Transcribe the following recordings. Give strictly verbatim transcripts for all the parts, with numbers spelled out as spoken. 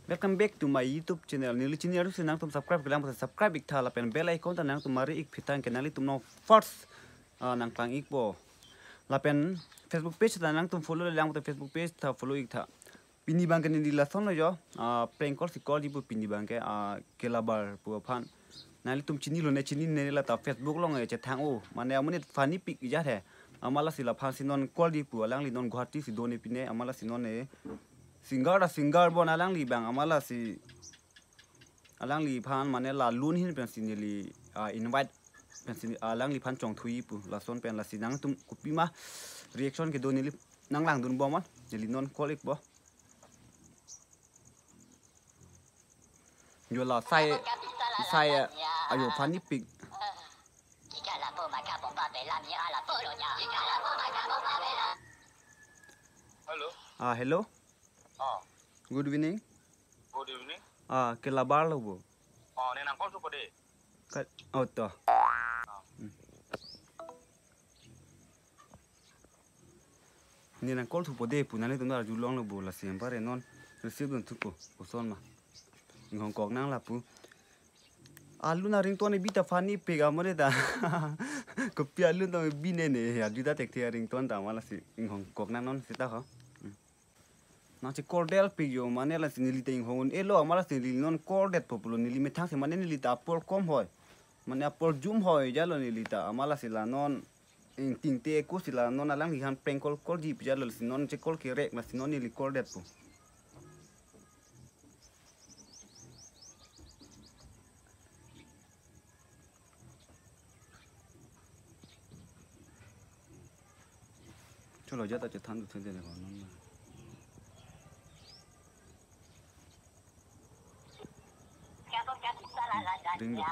Welcome back to my YouTube channel. Neli chini aru si nangtum subscribe kelang, subscribe ik tha lapen bell icon ta nangtum mari ik phi tangte nanglitum non first, ah, nangklang ikpo. Lapen Facebook page ta nangtum follow le lang, Facebook page ta follow ik tha. Pini abangke neli lasonlo jo, ah, prank call si call ji pu pini abangke, ah, Kelabar pu aphan. Nanglitum chinilo ne, chinine la ta Facebook along e chethang o. Mane amonit funny pik ijat he. Amat lasi laphan si non call ji pu, alangli non Guwahati si do ne pine, amat lasi non e singer ta singer bon alangli abang, amat lasi alangliphan mane la lun ahin pensi neli, ah, invite pensi alangliphan chongthui pu, lason pen lasi nangtum kopima reaction kedo neli nanglangdun bom an, neli non call ikpo. Jo la sai, sai, ayo funny pik. Hello. Ah, hello. Ah. Good evening. Good evening. Ah, Kelabar lo bo. Oh, ne nang call thupo de. Ka, oh, to. Ah. Hmm. Ne nang call thupo de pu, nanglitum arjulonglo bo, lasi anpar non receive dun thupo, koson ma. Inghong kok nang lapu. Alun a ringtone bi ta funny pik amonit ta. Kopi alun tong bi ne ne, arju ta thekthe a ringtone ta, amat lasi inghong kok nang non seta ho. Hmm. Nang che call del pik jo, mane lasi neli ta inghong un-elo, amat lasi neli non call detpo pulo, neli methang si mane neli ta apor kom hoi. Mane apor jum hoi jalo neli ta, amat lasi la non ingting te ko si la non alangliphan prank call call ji pu jalo, lasi non che call kerek, lasi non neli call detpo. Cholo jata chethan tu thende ko non na. Ring do.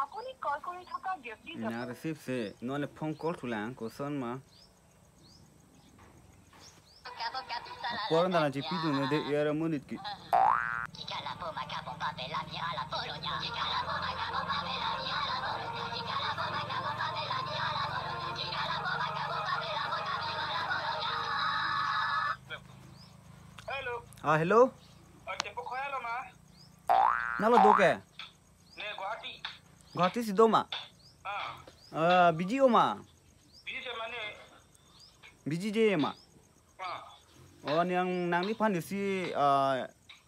আপুনি কল কৰি থকা ব্যক্তিজন না receive se, non le phone call thulang, koson ma. Apor ta na chepi dun de, amonit ke. Hello. Ah, hello. Ah, chepo khoya lo ma. Nalo do ke? Ne Guwahati. Guwahati si do ma? Ah. Ah, busy o ma? Busy je mane. Busy je ma? Ah. Oh, nang, nangliphan si, ah,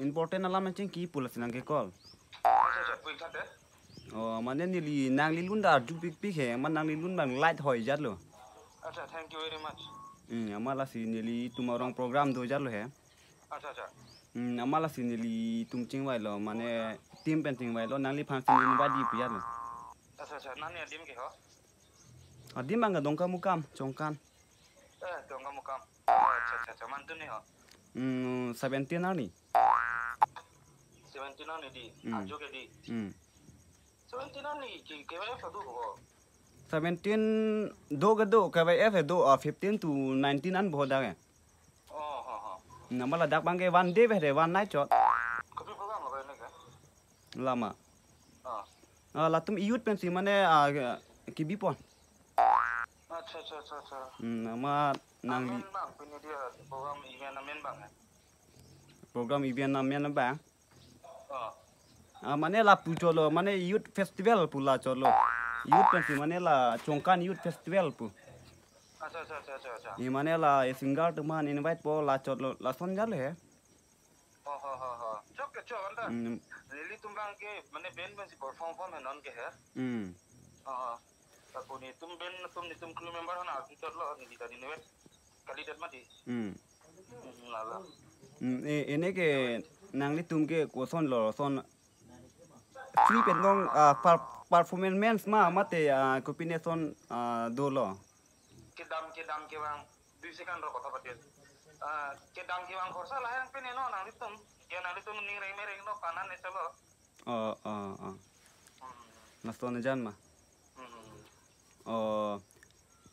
important alam chingki pu lasi nang ke call. Acha, acha, pu ik tha te. Oh, mane neli nanglilun ta arju pikpik he, mane nanglilun abang light hoi jatlo. Acha, thank you very much. Hmm, amat lasi nelitum arong program do jatlo he. Acha, acha. Hmm, amat lasi nelitum chingvailo, mane team pen chingvailo, nangliphan si invite ji pu jatlo. Acha, acha, nangli adim ke ho? Adim abang ke Dongkamukam, Chongkan. Eh, Dongkamukam. Oh, acha, acha, acha, mantun ne ho? Hmm, seventeen arni. Seventeen arni di, Hmm. Arju ke di. Hmm. Seventeen arni ke, ke ba sadu ho? Seventeen do ke do, K Y F do, ah, fifteen to nineteen an boho dak ke. Oh, ho, ho. Amat ladak abang ke one day bede, one night chot. Kopi program lo ba ne ke? Lama. Ah. Ah, latum youth pensi mane, ah, kebi pon. Acha, acha, acha, acha. Hmm, amat nangli. Amen bang, pini dia program event amen bang, eh? Program event amen bang. Ah. Ah, mane lapu cholo, mane youth festival pu la cholo. Youth pensi mane la Chongkan Youth Festival pu. Acha, acha, acha, acha, acha. Ni mane la e singer atum aphan invite po la cholo, lason jatlo he. Oh, ho, ho, ho. Chok ke chok anta. Hmm. Nelitum abang ke mane band pensi perform form he non ke he. Hmm. Oh, oh. Lapu netum band atum, netum crew member aphan arju chotlo, neli ta invite kalidet mati. Hmm. Hmm, lalo. Hmm, e, ene ke nanglitum ke koson lo, son free pen dong, ah, per-, performance ma mate, ah, kopine son, ah, dolo. Kedam, kedam kevang, dui second ro kotha patil. Ah, kedam kevang khorsa lahai nangpi ne no nanglitum. Ya nanglitum ning reng mereng no panan ne chalo. Oh, oh, oh. Lason jan ma. Hmm. Oh.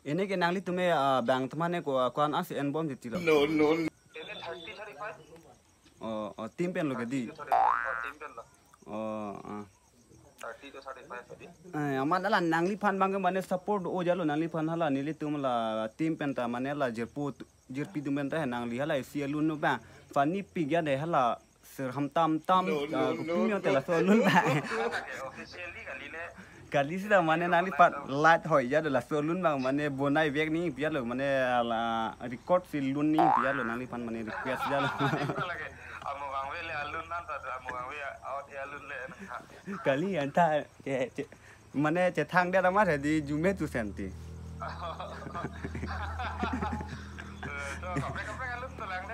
Ini ke nanglitum me, ah, bang teman ne ko, ah, ko-an asi enbom titi lo. No, no, no. Ini thirty, thirty-five. Oh, oh, team pen lo ke di. Thirty to thirty-five, oh, team pen lo. Oh, ah. Thirty to thirty-five tadi. Eh, amat hala nangliphan bang ke mane support do-o jalo nangliphan hala nelitum la team pen ta mane la jirpo jirpi dum pen ta nangli hala isi alun no ba. Funny pik ya de hala sir ham tam tam, no, ah, no, no, kopimi no, te laso alun ba. Officially kali le. Kali sita mane nangliphan light hoi jalo laso alun ba mane bonai vek ni pi jalo mane la record si lun ni pi jalo nangliphan mane request jalo. Lagi. Amo bang ve le alun nan ta amo bang ve out ya alun le. Kali anta che, che, mane chethang det amat hedi jume tu senti.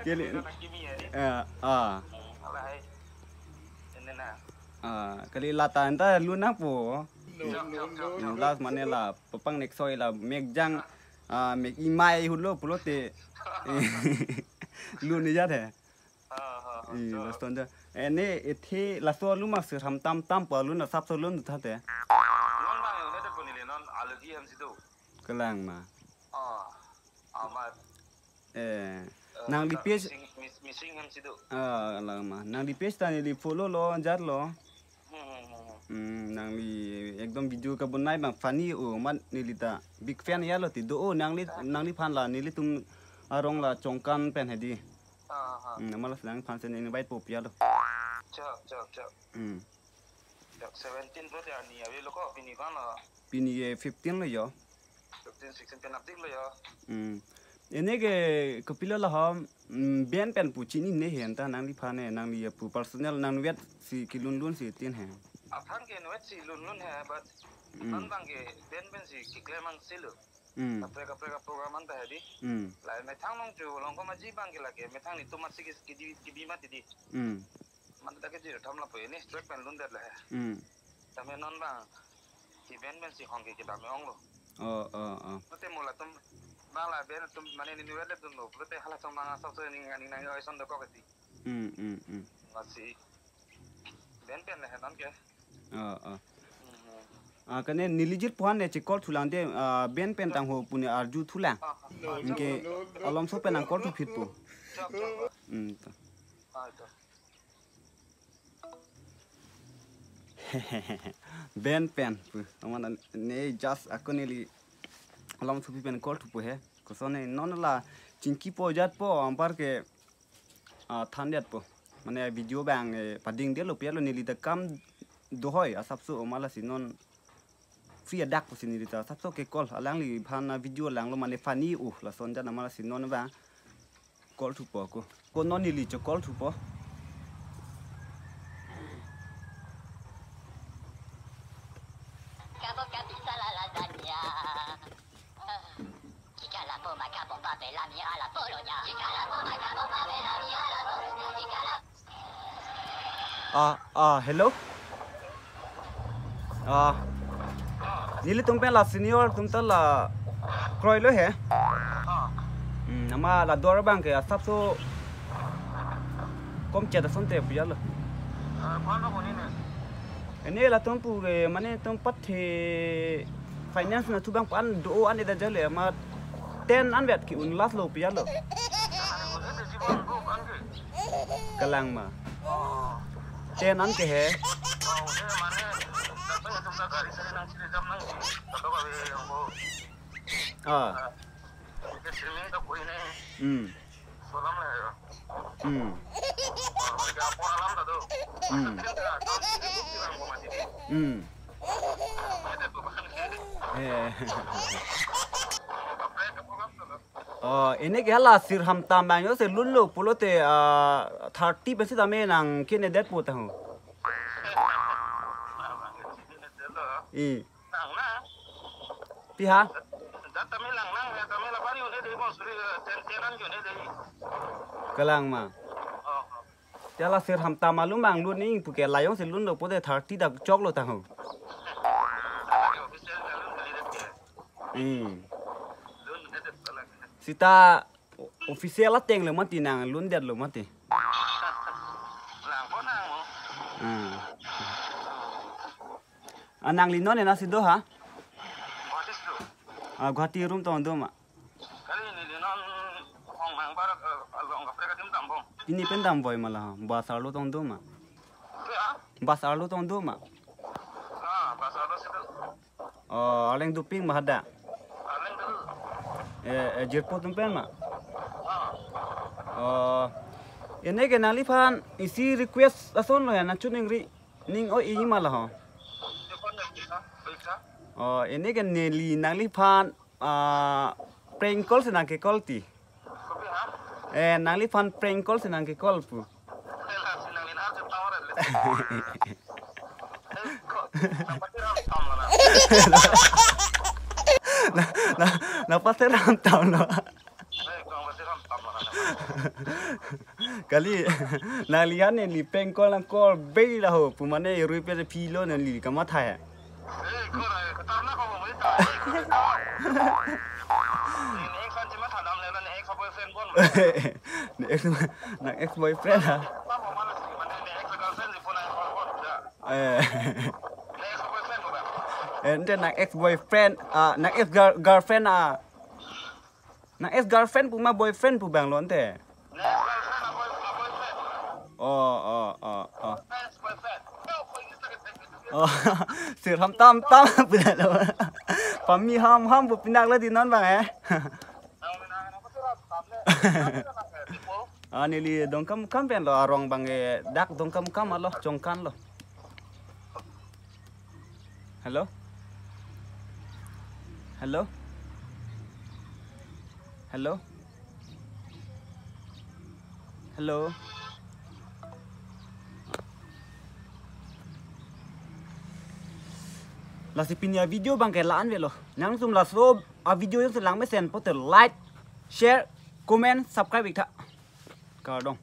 Kali, eh, ah. Ah, kali lata anta lun nangpo. Last mane la papang nek soi la mekjang, ah, mek imai hulo pulote. Lun ni jat he. Laston ja. Ene ethe laso alun ma sir ham tam tam po alun asapso lun tha te. Non bang yo ne de punile non alergy hem situ. Kelang ma. Ah, amat. Eh, nangli page missing, miss-, missing hem situ. Ah, kelang ma. Nangli page ta neli follow lo, jat lo. Hmm, hmm, hmm, hmm. Hmm, nangli ekdom video kabonai bang funny o, amat neli ta big fan ya lo ti do o, nangli, nangliphan la, nelitum arong la Chongkan pen hedi. Ah, ah. Hmm, amat la si nangphan si neli invite po pi ya lo. Chok, chok, chok. Hmm. Chok seventeen po ya ni ave lo ko pini kan lo. Pini ke fifteen lo yo. Fifteen, sixteen pen apdik lo yo. Hmm. Ene ke kopilo lahom, hmm, band pen pu chinine he anta nangliphan ne nangli pu personal nangvet si kelun lun si tin he. Aphan ke nangvet si lun lun he but, hmm, non bang ke band pen si keklem ang si lo. Hmm. Kaprek kaprek program anta hedi. Hmm. La methang nong chu long ko maji bang ke lake methang netum amatsi ke kibi kibi mati di. Hmm. Manta ke jir tham lapu ini track pen lun det le. Hmm. Tame non bang. Ki band pen si hong ke kedam ong lo. Oh, oh, oh. Mate mo latum bang la band atum mane ni nuwe le dun lo. Mate hala chong bang asap so ning ning nang oi son do ko kati. Hmm, hmm, hmm. Amatsi band pen le non ke. Oh, oh. Hmm, hmm. Ah, kane neli jirpo aphan ne che call thulang de, ah, band pen tangho pu ne arju thulang. Ah, ah. Anke alomso pen nang call thuphit po. Chok, chok. Hmm, to. Ah, to. Band pen pu. Amat ne just ako neli alomso pi pen call thupo he. Koson ne non la chingki po jat po anpar ke, ah, than det po. Mane video bang, eh, pading det lo pi ya lo neli ta kam do hoi asapso amat la si non free adak pusi neli ta asapso ke call alangliphan, ah, video lang lo mane funny uh lason jan amat la si non bang call thupo ko. Ko non neli cho call thupo. Ah, ah, hello. Ah, nelitum pen la senior atum ta la kroi lo he. Hmm, amat la dor bang ke asapso kom chet asonte pu ya lo. Ene latum pu ke mane tum pathe finance nathu bang pan do an eda jale amat ten an vet ke un last lo pi ya lo. Kelang ma. Ten an ke he. Ah. Hmm. Hmm. Hmm. Hmm. Eh. Oh, ini ke hala sir ham tam bang yo se lun lo pulote, ah, thirty pen sitame nang kine det po tahu. I. Pi ha? Kelang ma. Te hala sir ham tam alun bang lun ning pu ke la jongsi lun lo pote thirty dak chok lo tahu. Hmm. Sita o-, official ateng lo mati nang lun det lo mati. Hmm. Ah, nangli non ena si do ha? Guwahati si do. Ah, Guwahati room tong do ma? Kali neli non Hongnang Park, eh, along kaprek adim dambom. Pini pen dambom ma la ha? Bus arlo tong do ma? Pe, ah? Bus arlo tong do ma? Ah, bus arlo si do. Oh, arleng dopik ma hadak? Arleng do. Eh, eh, jirpo atum pen ma? Ah. Oh. Ene ke nangliphan isi request ason lo ya, nangchuningri ning o-e ma la ho? Telepon ya kita, bisa. Oh, ene ke neli nangliphan, ah, prank call si nangke-call ti. Kopi ha? Eh, nangliphan prank call si nangke-call pu. Nela si nangli na je tower le. Eh, ko, nangpathiram tam lo na. Na, na, nangpathiram tam lo. Eh, ko nangpathiram tam lo na. Kali, nangli an neli prank call nang call bei la ho, pu mane erui pe pilo neli kamatha hai. Eh, ko na, ko tarna ko mo ta. Ni ex an jima thadam le na, ni ex boyfriend bon. Ni ex, nang ex boyfriend ha? Tamo mana si, mane ni ex girlfriend si puna ko ko da. Eh. Ni ex boyfriend ko ba? Eh, ente nang ex boyfriend, ah, nang ex girl-, girlfriend ah. Nang ex girlfriend pu ma boyfriend pu bang lo ente? Ni ex girlfriend a boy, a boyfriend. Oh, oh, oh, oh. Ex boyfriend. Oh, sirham tam tam pina lo. Pami ham ham pu pinak lo di non bang eh. Ah, neli Dongkamukam pen lo arong bang eh, dak Dongkamukam alo, Chongkan lo. Hello? Hello? Hello? Hello? Lasi pini a video bang ke la-an avelo. Nangtum laso a video jongsi lang mesen pote like, share, comment, subscribe ik tha. Kardom.